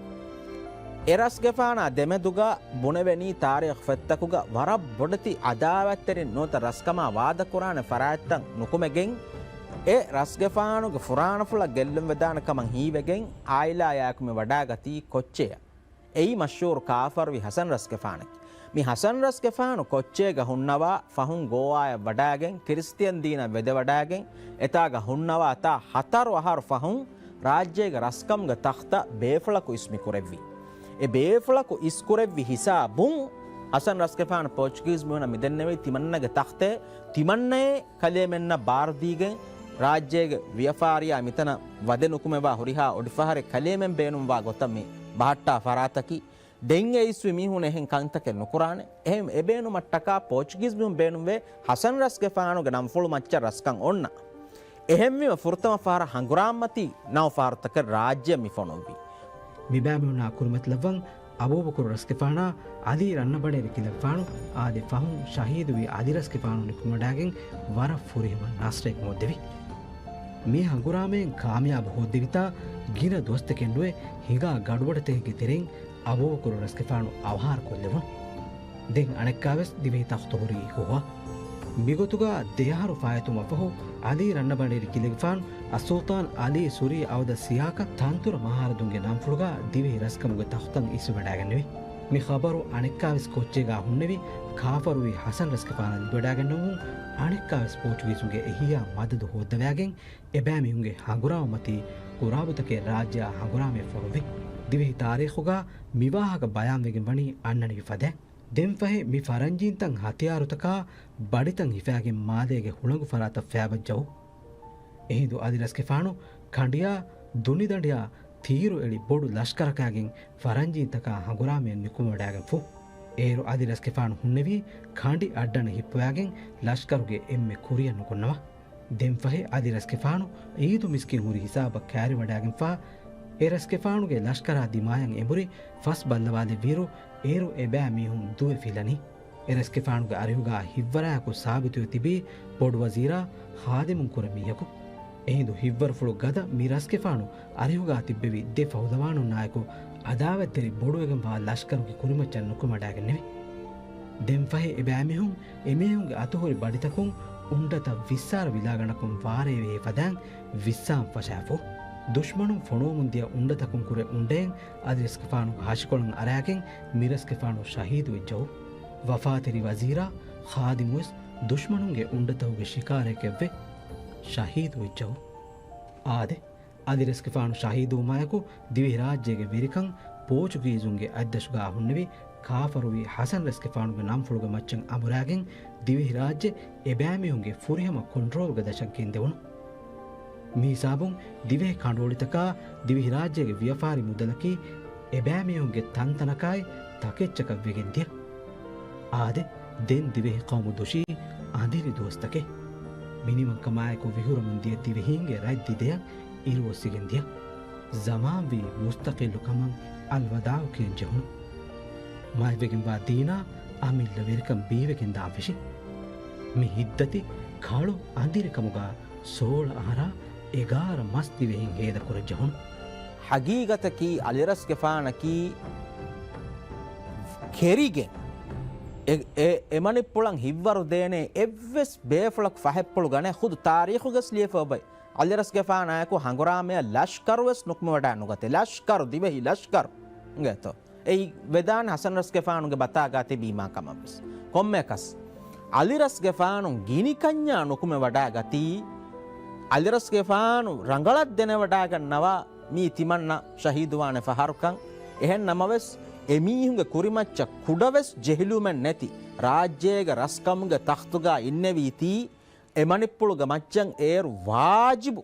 އެ ރަސްގެފާނާ ދެމެދުގަ ބުނެވެނީ ތާރީޚު ފޮތްތަކުގަ ވަރަށް ބޮޑެތި އަދާވަތްތެރިން ނުވަތަ ރަސްކަމާ ވާދަކުރާނެ ފަރާތްތައް ނުކުމެގެން، އެ ރަސްގެފާނުގެ ފުރާނަފުޅަށް ގެއްލުންވެދާނެ ކަމަށް ހީވެގެން އާއިލާޔާއެކު މި ވަޑާގަތީ ކޮއްޗެއަށް. އެއީ މަޝްހޫރު ކާފަރުވި ހަސަން ރަސްގެފާނަކީ. މި ހަސަން ރަސްގެފާނު ކޮއްޗޭގަ ހުންނަވާ ފަހުން ގޯވާޔަށް ވަޑާގެން، ކިރިސްތިއަން ދީނަށް ވެދެވަޑާގެން، އެތާގަ ހުންނަވާ ތާ ހަތަރު އަހަރު ފަހުން ރާއްޖޭގެ ރަސްކަމުގެ ތަޚްތަ ބޭފުޅަކު އިސް މި ކުރެއްވި. އެ ބޭފުޅަކު އިސް ކުރެއްވި ހިސާބުން ހަސަން ރަސްގެފާނު ޕޯޗުގީޒް މީހުނަށް މި ދެންނެވީ ތިމަންނަގެ ތަޚްތޭ، ތިމަންނައޭ ކަލޭމެންނަށް ބާރުދީގެން، ރާއްޖޭގެ ވިޔަފާރިއާ މިތަނަށް ވަދެ ނުކުމެވާ ހުރިހާ އޮޑިފަހަރެއް ކަލޭމެން ބޭނުންވާ ގޮތަށް މި ބަހައްޓާ ފަރާތަކީ، ދެން އެ އިސްވި މީހުން އެހެން ކަންތަކެއް ނުކުރާނެ. އެހެން އެބޭނުމަށްޓަކާ ޕޯޗުގީޒް މީހުން ބޭނުންވޭ ހަސަން ރަސްގެފާނުގެ ނަންފުޅު މައްޗަށް ރަސްކަން އޮންނަ. އެހެންވީމަ ފުރަތަމަ ފަހަރަށް ހަނގުރާމަތީ ނަވަ ފަހަރުތަކެއް ރާއްޖެއަށް މި ފޮނުއްވީ. މިބައިމީހުންނާ ކުރިމަތިލައްވަން އަބޫބަކުރު ރަސްގެފާނާ އަލީ ރަންނަބަނޭރި ކިލައްވާނު އާދެ، ފަހުން ޝަހީދުވި އަލި ރަސްގެފާނު ނިކުމެވަޑާގެން ވަރަށް ފުރިހަމަ ނަސްރެއް ހޯއްދެވި. މި ހަނގުރާމައިން ކާމިޔާބު ހޯއްދެވިތާ ގިނަ ދުވަސްތަކެއް ނުވެ ހިނގާ ގަޑުބަޑުތަކެއްގެ ތެރެއިން އަބޫބަކުރު ރަސްގެފާނު އަވަހާރަކޮށްލެވުނު. ދެން އަނެއްކާވެސް ދިވެހި ތަޚްތު ހުރީ ހުހަށް. މިގޮތުގަ ދެއަހަރު ފާއިތުވުމަށްފަހު، އަލީ ރަންނަބަނޑޭރި ކިލެގެފާނު އައްސުލްޠާން އަލީ ސުރީ އަވަދަ ސިޔާކަ ތަންތުރަ މަހާރަދުންގެ ނަންފުޅުގަ ދިވެހި ރަސްކަމުގެ ތަޚްތަށް އިސްވެވަޑައިގެންނެވި. މި ޚަބަރު އަނެއްކާވެސް ކޯއްޗޭގާ ހުންނެވި ކާފަރުވި ޙަސަން ރަސްގެފާނަށް ލިބިވަޑައިގަންނަވަމުން، އަނެއްކާވެސް ޕޯޗުގީޒުންގެ އެހީއާ މަދަދު ހޯއްދަވައިގެން، އެބައިމީހުންގެ ހަނގުރާމަ މަތީ ގުރާބުތަކެއް ރާއްޖެއާ ހަނގުރާމައެއް ފޮނުއްވި. ދިވެހި ތާރީޚުގަ މިވާހަކަ ބަޔާންވެގެން ވަނީ އަންނަނިވި ފަދައިން. ދެންފަހެ މި ފަރަންޖީންތައް ހަތިޔާރުތަކާ ބަޑިތައް ހިފާގެން މާލޭގެ ހުޅަނގު ފަރާތަށް ފައިބައްޖައު. އެހިނދު އަލިރަސްގެފާނު ކަނޑިއާ ދުނިދަނޑިއާ ތީރު އެޅި ބޮޑު ލަޝްކަރަކާގެން ފަރަންޖީންތަކާ ހަނގުރާމަޔަށް ނިކުމެވަޑައިގެންފު. އޭރު އަލިރަސްގެފާނު ހުންނެވީ ކަނޑި އައްޑަނަ ހިއްޕަވާގެން ލަޝްކަރުގެ އެންމެ ކުރިއަށް ނުކުންނަވާ. ދެންފަހެ އަލިރަސްގެފާނު އީދު މިސްކިތް ހުރި ހިސާބަށް ކައިރިވަޑައިގެންފާ، އެރަސްގެފާނުގެ ލަޝްކަރާ ދިމާޔަށް އެނބުރި ފަސް ބައްލަވާލެއްވިއިރު، އޭރު އެބައިމީހުން ދުވެ ފިލަނީ. އެރަސްގެފާނުގެ އަރިހުގާ ހިއްވަރާއެކު ސާބިތުވެ ތިބީ ބޮޑުވަޒީރާ ޚާދިމުން ކުރެ މީހަކު. އެހިނދު ހިއްވަރުފުޅު ގަދަ މި ރަސްގެފާނު އަރިހުގާ ތިއްބެވި ދެ ފަހުލަވާނުންނާއެކު އަދާވަތްތެރި ބޮޑުވެގެންވާ ލަޝްކަރުގެ ކުރިމައްޗަށް ނުކުމެވަޑައިގެންނެވި. ދެންފަހެ އެބައިމީހުން އެމީހުންގެ އަތުހުރި ބަޑިތަކުން އުނޑަތައް ވިއްސާރަ ވިލާގަނޑަކުން ވާރޭވެހޭ ފަދައިން ވިއްސާން ފަށާފު. ދުޝްމަނުން ފޮނުވަމުންދިޔަ އުނޑަތަކުން ކުރެ އުނޑައިން އަލިރަސްގެފާނުގެ ހަށިކޮޅަށް އަރާގެން މިރަސްގެފާނު ޝަހީދުވެއްޖައު. ވަފާތެރި ވަޒީރާ ޚާދިމުވެސް ދުޝްމަނުންގެ އުނޑަތަކުގެ ޝިކާރައެކެވެ، ޝަހީދުވެއްޖައު. އާދެ، އަލިރަސްގެފާނު ޝަހީދުވުމާއެކު ދިވެހިރާއްޖޭގެ ވެރިކަން ޕޯޗުގީޒުންގެ އަތްދަށުގާ ހުންނެވި ކާފަރުވި ޙަސަން ރަސްގެފާނުގެ ނަންފުޅުގެ މައްޗަށް އަނބުރާގެން ދިވެހިރާއްޖެ އެބައިމީހުންގެ ފުރިހަމަ ކޮންޓްރޯލްގެ ދަށަށް ގެންދެވުނު. މިހިސާބުން ދިވެހި ކަނޑުއޮޅިތަކާ ދިވެހިރާއްޖޭގެ ވިޔަފާރި މުދަލަކީ އެބައިމީހުންގެ ތަންތަނަކާއި ތަކެއްޗަކަށް ވެގެން ދިޔަ. އާދެ، ދެން ދިވެހި ޤައުމު ދުށީ އަނދިރި ދުވަސްތަކެއް. މިނިވަންކަމާއެކު ވިހުރަމުން ދިޔަ ދިވެހީންގެ ރަތް ދިދަޔަށް އިރުއޮއްސިގެން ދިޔަ. ޒަމާންވީ މުސްތަޤިއްލު ކަމަށް އަލްވަދާޢު ކިޔަން ޖެހުނު. މާތްވެގެންވާ ދީނާ އަމިއްލަ ވެރިކަން ބީވެގެން ދާން ފެށި. މި ހިތްދަތި ކަޅު އަނދިރިކަމުގާ ސޯޅަ އަހަރާ އެގާރަ މަސް ދިވެހިން ހޭދަކުރަން ޖެހުނު. ހަގީގަތަކީ އަލިރަސްގެފާނަކީ ކެރިގެން އެ، އެ، އެމަނިއްޕުޅަށް ހިއްވަރު ދޭނެ އެއްވެސް ބޭފުޅަކު ފަހަތްޕުޅު ގަނެ ޚުދު ތާރީޚުގަސް ލިޔެފަ އޮބައި. އަލިރަސްގެފާނާއެކު ހަނގުރާމަޔަށް ލަޝްކަރުވެސް ނުކުމެވަޑައި ނުގަތެ. ލަޝްކަރު، ދިވެހި ލަޝްކަރު. އިނގޭތޯ؟ އެއީ ވެދާނެ ޙަސަން ރަސްގެފާނުގެ ބަތާގާ ތިބީމާ ކަމަށްވެސް. ކޮންމެއަކަސް، އަލިރަސްގެފާނު ގިނިކަންޏާ ނުކުމެވަޑައިގަތީ، އަލިރަސްގެފާނު ރަނގަޅަށް ދެނެވަޑައިގަންނަވާ މީ ތިމަންނަ ޝަހީދުވާނެ ފަހަރުކަން. އެހެން ނަމަވެސް، އެމީހުންގެ ކުރިމައްޗަށް ކުޑަވެސް ޖެހިލުމެއް ނެތި، ރާއްޖޭގެ ރަސްކަމުގެ ތަޚްތުގާ އިންނެވީތީ، އެމަނިއްޕުޅުގެ މައްޗަށް އޭރު ވާޖިބު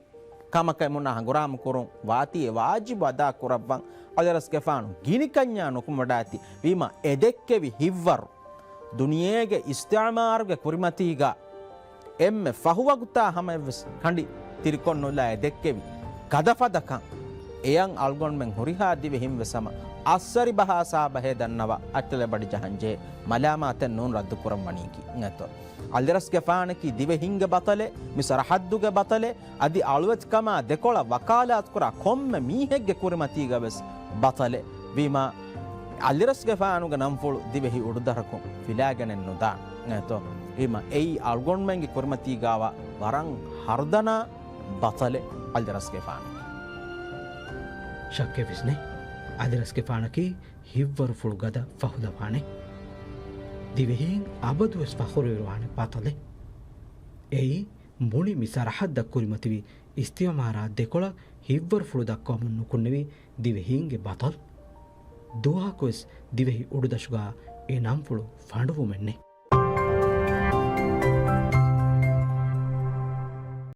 ކަމަކަށް އެމުންނާ ހަނގުރާމަ ކުރުން ވާތީ އެ ވާޖިބު އަދާ ކުރައްވަން. އަލިރަސްގެފާނު ގިނިކަންޏާ ނުކުމެވަޑައިތި. ވީމާ އެ ދެއްކެވި ހިއްވަރު ދުނިޔޭގެ އިސްތިޢުމާރުގެ ކުރިމަތީގާ އެންމެ ފަހު ވަގުތާ ހަމައެއްވެސް ކަނޑި ތިރިކޮށްނުލާ އެ ދެއްކެވި ގަދަފަދަކަން އެޔަށް އަޅުގަނޑުމެން ހުރިހާ ދިވެހިންވެސް ހަމަ އައްސަރި ބަހާ ސާބަހޭ ދަންނަވާ އަތްތަލެއް ބަޑި ޖަހަންޖެހޭ. މަލާމާތެއް ނޫން ރައްދުކުރަން ވަނީކީ. އިނގޭތޯ؟ އަލިރަސްގެފާނަކީ ދިވެހިންގެ ބަޠަލެއް، މި ސަރަޙައްދުގެ ބަޠަލެއް، އަދި އަޅުވެތިކަމާ ދެކޮޅަށް ވަކާލާތުކުރާ ކޮންމެ މީހެއްގެ ކުރިމަތީގަވެސް ބަޠަލެއް. ވީމާ، އަލިރަސްގެފާނުގެ ނަންފުޅު ދިވެހި އުޑުދަށަކުން ފިލާގެނެއް ނުދާނެ. އިނގޭތޯ؟ ވީމާ، އެއީ އަޅުގަނޑުމެންގެ ކުރިމަތީގާވާ ވަރަށް ހަރުދަނާ ބަޠަލެއް އަލިރަސްގެފާނަކީ. ޝައްކެއްވެސް ނެތް، އަލިރަސްގެފާނަކީ ހިއްވަރުފުޅު ގަދަ ފަހުލަވާނެ. ދިވެހީން އަބަދުވެސް ފަޚުރުވެރިވާނެ ބަޠަލެއް. އެއީ މުޅި މި ސަރަޙައްދަށް ކުރިމަތިވި އިސްތިޢުމާރާ ދެކޮޅަށް ހިއްވަރުފުޅު ދައްކަވަމުން ނުކުންނެވި ދިވެހީންގެ ބަޠަލު. ދުވަހަކުވެސް ދިވެހި އުޑުދަށުގާ އެ ނަންފުޅު ފަނޑުވުމެއް ނެތް.